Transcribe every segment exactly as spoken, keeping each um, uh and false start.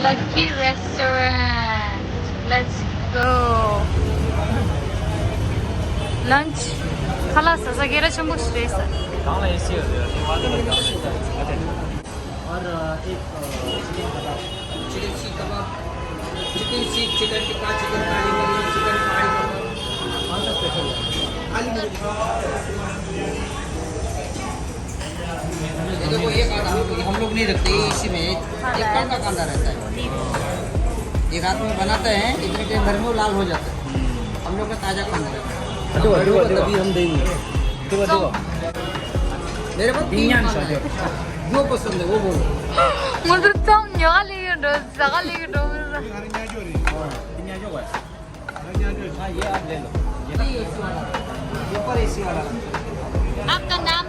Lucky Restaurant. Let's go. Lunch. ཁ་ལག་ཟ་ས་སྐད་གྲགས་ཆེན་པོ་ཞིག་རེད་ས། གང་ལ་ཨེ་སི་ཡོད་རེད། और एक चिकन कबाब। चिकन कबाब, चिकन सीख, चिकन टिक्का, चिकन काली मिर्च, चिकन फ्राई कबाब। कौन सा स्पेशल है? काली मिर्च। ये देखो, ये कांदा हम लोग नहीं रखते, ये इसी में एक कम का कांदा रहता है। ये रात में बनाते हैं, इतने टाइम घर में वो लाल हो जाता है। हम लोग का ताज़ा कांदा रहता है। देखो, देखो, देखो। तभी हम देंगे। देखो, देखो। मेरे पास तीन कांदा है। जो पसंद है, वो बोलो। मुझे तो ཉོ་ལེ་ཡོད་འགྲོ། ཟ་ག་ལེ་ཡོད་འགྲོ། हाँ, ये आप ले लो। ये ऊपर एसी वाला। आपका नाम?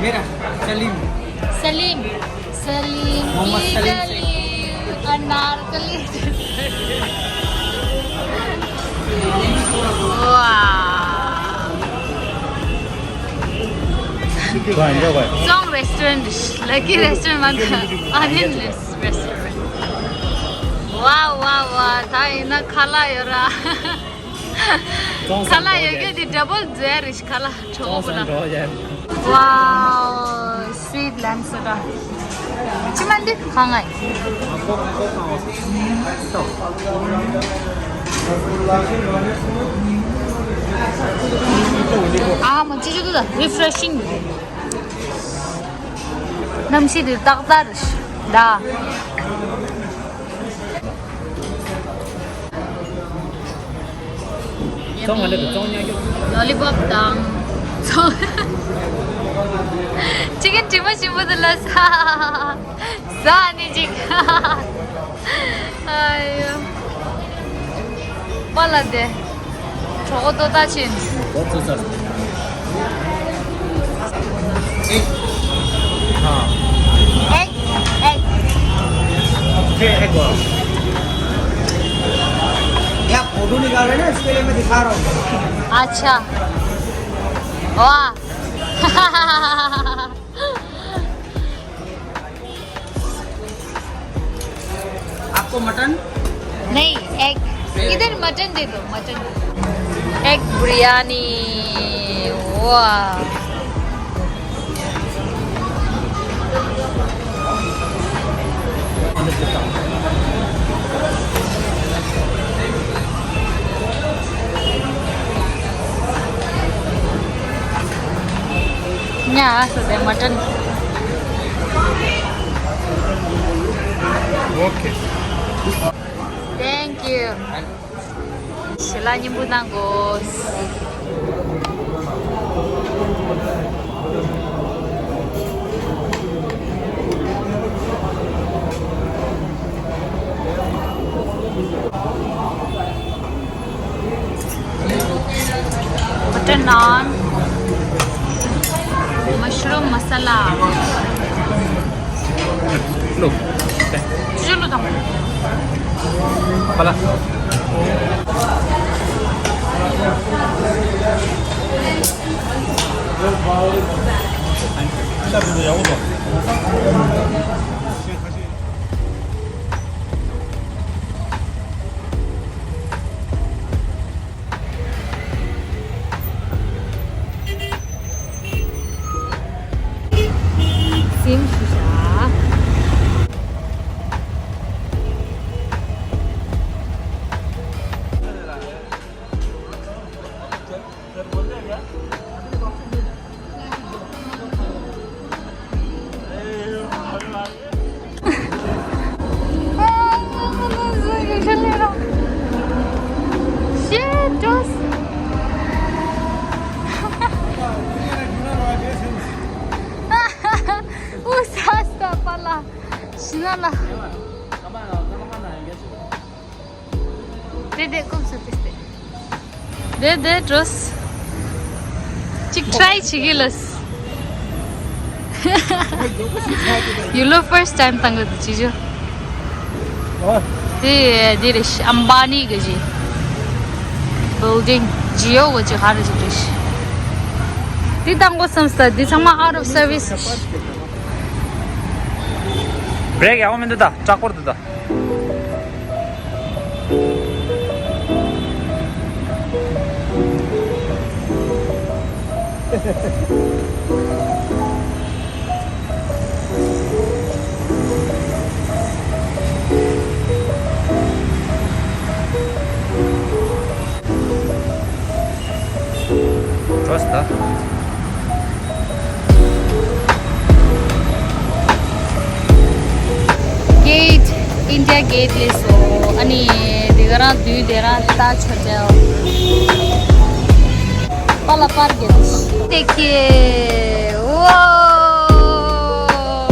मेरा सलीम। सलीम। सलीम मोहम्मद की सलीम सिंह। सलीम अनारकली। वाह। Song restaurant, Lucky Restaurant, onion restaurant. Wow, wow, wow. ད་ཡིན་ན་ཁ་ལག་ཡོད་ར། ཁ་ལག་ཡོད་རྒྱུ་དེ་double རྫས་རེད། ཁ་ལག་གྲོགས་པོ་ལ། Wow, sweet lamb soda. ཅི་མ་འདི་གང་ང་། ཨ་མ་ཅི་ཅི་དུ་ད་refreshing། གནམ་གཤིས་དེ་ཏག་ཏག་རེད་ད། ཙོང་ང་འདྲ་དུ་ཙོང་ཉག་རྒྱུ། Lollipop དང་ཙོང་། ཅི་གིན་དྲི་མ་ཞིམ་པོ་དུ་ལ་ས། ཟ་ནི་ཅིག་ཨ་ཡོ། པ་ལ་དེ། གྲོགས་པོ་ཏོ་ཏ་ཆེན། ཨེག་ཚོ་ཚར། ཨེག། हाँ। ཨེག། ཨེག། ये ཨེག हुआ। ये आप फोटो निकाल रहे हैं ना, इसके लिए मैं दिखा रहा हूँ। अच्छा। वाह। आपको मटन? नहीं, एग। फिर? इधर मटन दे दो, मटन। एग बिरयानी। वाह। ཉ་སོ་དེ་མ་ཏྲན། Okay. Thank you. ཞལ་ལག་སྙིང་པོ་གནང་དགོས། Butter naan, mushroom masala. Look. Chulu dong. Pala. སེམས་ཤུགས་བྱ། Shit, Joss. ཨུ་ས་སྟ་པ་ལ་ཤི་ན་ལ། དེ་དེ་ཀུབ་སུ་ཏིས་ཏེ། དེ་དེ་འགྲོས། གཅིག་ཊི་རའི་བྱེད་ཀྱི་ལས། ཡུ་ལོ་ཕར་སི་ཊི་ཊའིམ་བཏང་གི་འདུག་ཅི་ཞུ། དེ་དེ་རེད་ཤི་ཨམ་བ་ནི་གི་ཞི། བིལ་ཌིང་ཇི་ཡོ་གི་ཅི་ཧ་རི་ཅི་རེད་ཤི། དེ་བཏང་དགོས་བསམ་སྟ་དེ་ཚང་མ་out of service། བྲེག་ཡག་པོ་མི་འདུག་ད། དྲག་པོ་འདུག་ད། འགྲོ་སོང་ད། གེ་ཊི། ཨིན་ཌི་ཡ་གེ་ཊི་སླེབས་སོང་། ཨ་ནི་དེ་ག་རང་དུས་དེ་རང་ད་ཆོ་ཅེ། པ་ལ་པར་གྱི་དེ་ཁྱེད། ཨོ།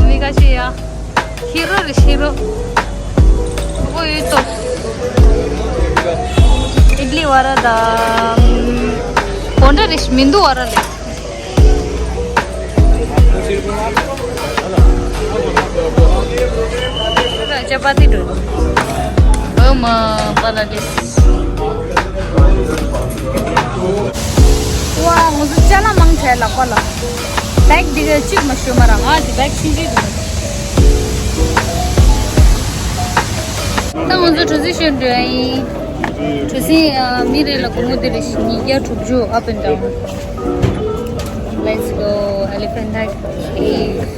མི་ཁ་ཤས་ཡ། ཤེས་རོགས་རེད། ཤེས་རོགས། ཨོ་ཡོད་དོ། ཨིཌ་ལི་བ་ར་དང་། གོང་འདྲ་རེད། མི་འདུག་བ་ར་ལས། ཅ་པ་ཏི་འགྲོ། ཨོ་མ་པ་ལ་ལས། ཝ། ང་ཚོ་ཅ་ལག་མང་ཆེ་ལགས་པ་ལ། བེག་འདི་ག་གཅིག་མ་ཞུ་མ་ར། ང་འདི་བེག་ཆུང་ཆུང་འདུག་ད་ང་ཚོ་གྲུ་གཟིངས་ཞོན་འགྲོ་ཡ་ཡིན། གྲུ་གཟིངས་ཨ། མི་རེ་ལ་སྒོར་མོ་དེ་རེ་བཞི། ཉིས་བརྒྱ་དྲུག་ཅུ། Up and down. Let's go, Elephant Cave.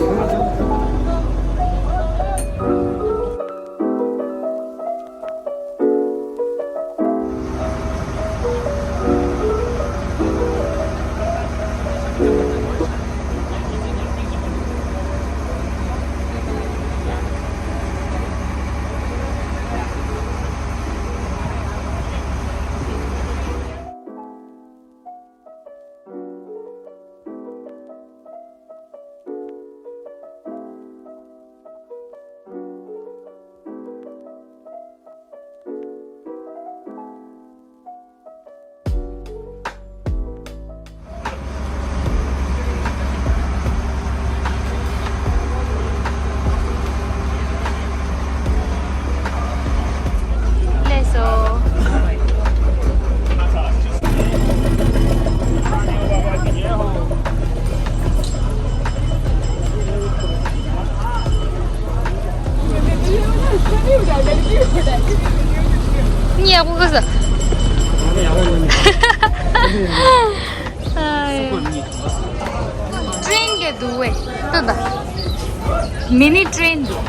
ཊེན་ག་འདུག་བས། ལྟོས་དང་། མི་ནི་ཊེན་འདུག་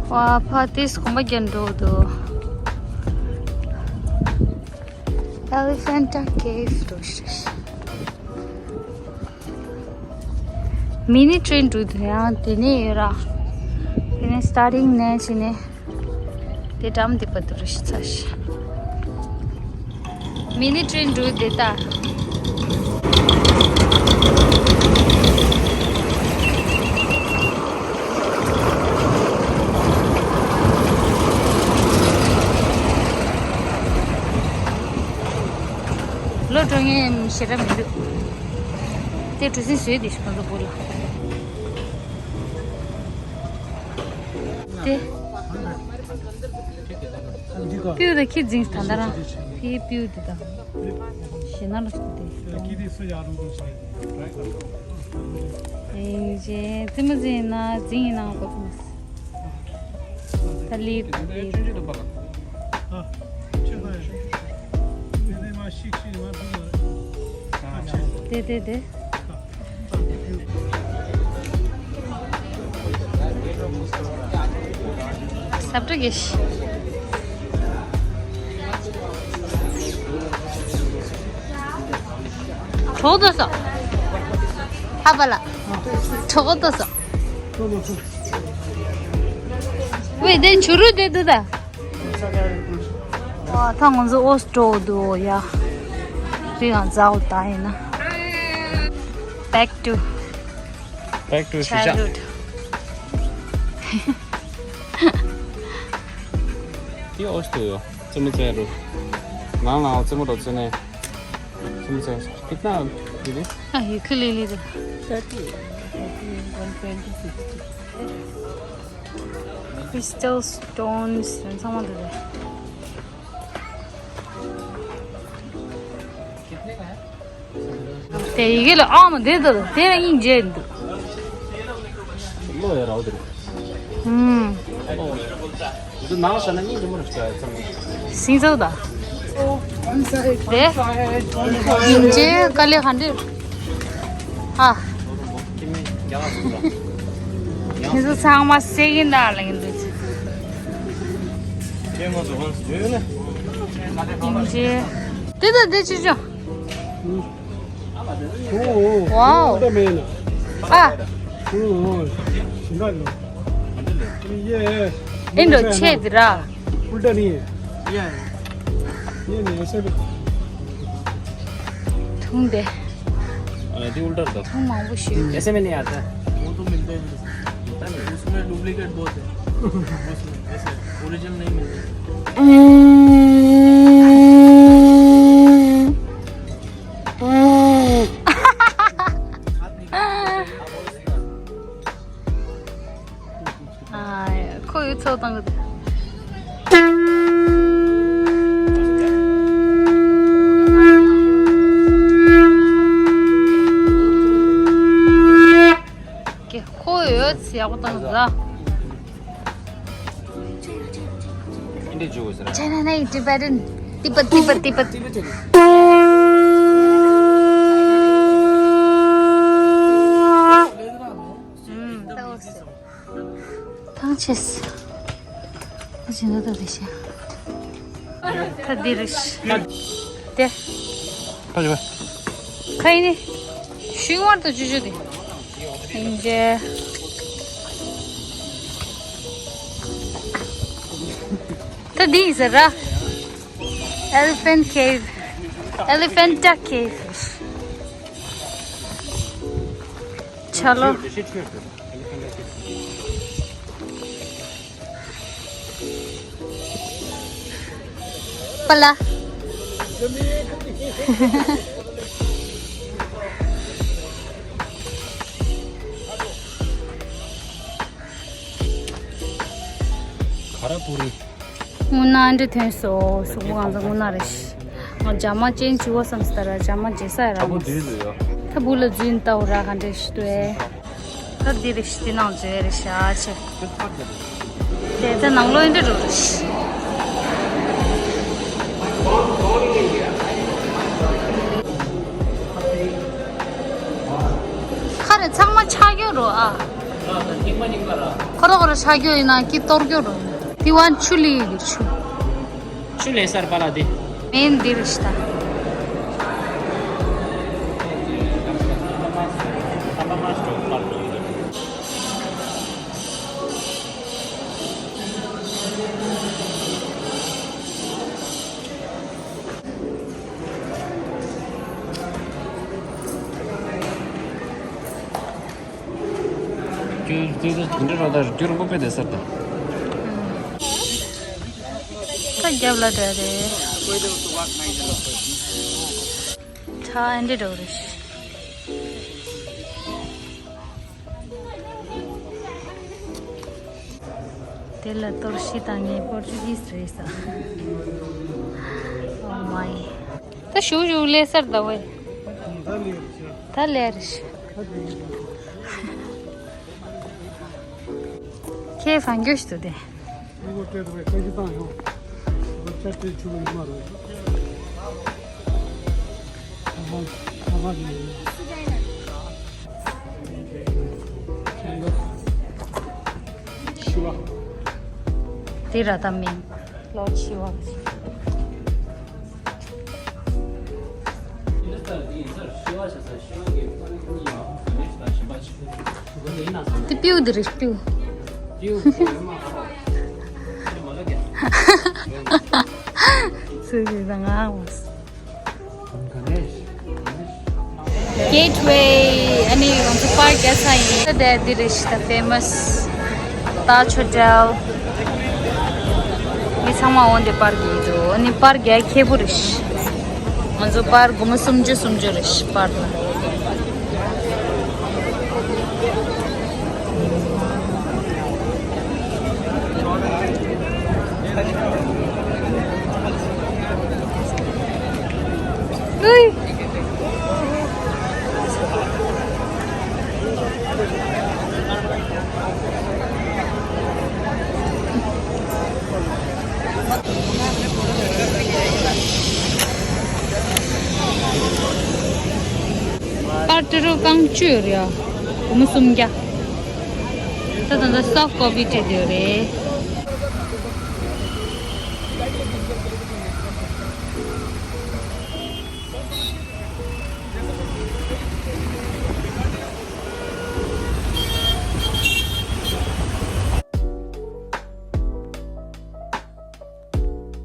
ཝ། ཕ་ཏིས་གོམ་པ་རྒྱག་འགྲོ་འདུག Elephant Cave འགྲོ་ཤག་མི་ནི་ཊེན་འགྲོ་འདུག་ཡང་དེ་ནས་ཡོད་ར། དེ་ནས་སི་ཊར་ཊིང་ནས་བྱས་ནས། དེ་འགྲམ་དེ་བར་དུ་རུ་ཤི་ཚར་ཤག་མི་ནི་ཊེན་འགྲོ་དེ་ལྟ། ལོ་འགྲོ་མཁན་ཞེ་དྲག་མི་འདུག་དེ་གྲུ་གཟིངས་བཟོས་དེ་ཞིག་ཁོང་ཚོ་བུ་ལ། དེ། སྤུས་དང་ཁྱི་འཛིངས་ད་ལྟ་རང་། ཕིའི་སྤུས་དེ་དང་། ཞེ་ན་ལ་སོགས་ཏེ། ཨིན་ཇེ་རྩེད་མོ་རྩེ་ན་འཛིངས་ཡིན་ན་གོ་ཐུབ། ད་ལི་ལི། དེ་དེ་དེ། ཟབ་འདྲ་གེ་ཤི། གྲོགས་ཏོ་སོ། ཧ་པ་ལ། གྲོགས་ཏོ་སོ། ཝེ་དེ་ཆུ་རུད་དེ་འདུག་ད། ཨ། ད་ང་ཚོ་ཨོ་སི་ཊོ་འདུག་ཡ། རི་ཡང་ཛའོ་ད་ཡིན་ན། Back to Back to childhood. དེ་ཨོ་སི་ཊོ་ཡོད། རྩེད་མོ་རྩེ་རུ། ནང་ལ་རྩེད་མོ་རུ་རྩེ་ནས། རྩེད་མོ་རྩེ། कितना दीदी? ཨ། ཡུ་ཁུ་ལེ་ལེ་དེ། Thirty, thirty, one twenty, fifty. Crystal stones ཚང་མ་འདུག་གས། དེ་ཡི་གེ་ལ་ཨ་མ་དེ་དང་དེ་ལ་དབྱིན་ཇི་འདུག་ཨུམ། སིང་ཚོགས་དང་། རེད། ཡིན་ཅེ་དཀའ་ལས་ག་འདྲ། ཨ། མི་ཚོ་ཚང་མ་སེ་གིན་ད་ལ་ཡིན་འདུག་ཡིན་ཅེ། དེ་ད་དེ་ཅི་ཅོ། ཨོ། ཨོ། ཨུལ་ཊ་མེན་ན། ཨ། ཨོ། ཨོ། ཞིང་ཁ་ལོ། ཡེ། ཨིན་འགྲོ་ཆེ་དེ་ར། ཨུལ་ཊ་ནི། ཡེ། ཡེ་ནི་ཨེ་སེ་བི། ཐུང་དེ། अरे दी उल्टा था। ཐུང་མང་པོ་ཞིག ऐसे में नहीं आता। वो तो मिलता है। उसमें डुप्लीकेट बहुत है। उसमें ऐसे ओरिजिनल नहीं मिलता। ཁོ་ཡོད་ཚོད་བཏང་གི་འདུག་ཁོ་ཡོད་ཚོད་ཡག་པོ་བཏང་གི་འདུག China, nay, Tibetan. Tibet, Tibet, Tibet. ཐང་ཆད། ཨ་ཅེ་ན་ད་དེ་ཤ། ད་འདི་རེད། དེ། ད་ཅི་བ། ཁ་ཡིན་ནི། ཤུལ་མར་དུ་ཅུ་ཅུ་དེ། ཡིན་ཅེ། ད་འདི་ཡིན་ཟེར་ར། Elephant cave. Elephanta cave. चलो। पला। खरापुरी। དངོས་གནས་འདྲ་ཐོན་སོང་། གཟུགས་པོ་གང་ཚང་དངོས་གནས་རེད། ང་ཇ་མ་ཅན་བྱི་བ་བསམ་སྟ་ར་ཇ་མ་བྱེད་ས་ཡ་ར་ད་བུ་མ་འདུས་ཟེར་ཡ། ད་བུ་ལ་རྫུན་ལྟ་བུ་ར་ག་འདྲ་ཞིག་ལྟོས། ད་འདི་རེད་ཤི་འདི་ནང་འཛུལ་རེད་ཤ་ཆེ། དེ་ད་ནང་ལོགས་འདྲ་འགྲོ་རེད་ཤི། ཁ་རེ་ཚང་མ་ཆག་ཡོད་རོ་ཨ། ཁོ་ར་ཁོ་ར་ཆག་རྒྱུ་ཡིན་ན་ཀི་གཏོར་རྒྱུ་རུ། དེ་བ་ཆུ་ལི་ཡི་ཆུ། ཆུ་ལེ་སར་པ་ལ་དེ། མེན་འདིར་ཤི་ད། རྒྱུ་རྒྱུ་དེ་འདྲ་རོ་ད་རྒྱུ་རིང་པོ་དཔེ་བསྡད་ས་རེད་ད། ད་རྒྱབ་ལ་འདྲ་རེད། ཁྲ་ཨེ་འདྲ་འགྲོ་རེད། དེ་ལ་གཏོར་བཤིག་བཏང་ངས་པོར་ཅུ་གིས་རེད་ས། Oh my. ད་ཞུ་ཞུ་ལེ་སར་ད་ཝེ། ད་ལེ་རེད། ཁྱེད་གང་འགྱོ་ཞིག་ཏུ་དེ། དེ་ར་ད་མིན། ལོ་ཆི་བ། དེ་པིའུ་དེ་རེད་པིའུ། སུ་ཟེར་ད་ང་། Gateway. ཨ་ནི་ང་ཚོ་པར་རྒྱག་ས་ཡིན། ད་འདི་རེད་ཤི་ད་ཕེ་མ་སི་ཏཱཇ་ཧོ་ཊེལ། མི་ཚང་མ་འོང་དེ་པར་རྒྱག་འདུག་ཨ་ནི་པར་རྒྱག་ཁེ་པོ་རེད་ཤི། ང་ཚོ་པར་སྒོར་མོ་སུམ་ཅུ་སུམ་ཅུ་རེད་ཤི་པར་ལ། ཨུའི། ཨ་ཏི་རུ་རྐང་བཅུ་ཡོད་རེད་ཡ། སྒོར་མོ་སུམ་བརྒྱ། ད་ད་ད་སོབ་ཀོ་ཕི་སྤྲད་དེ་ཡོད་རེད།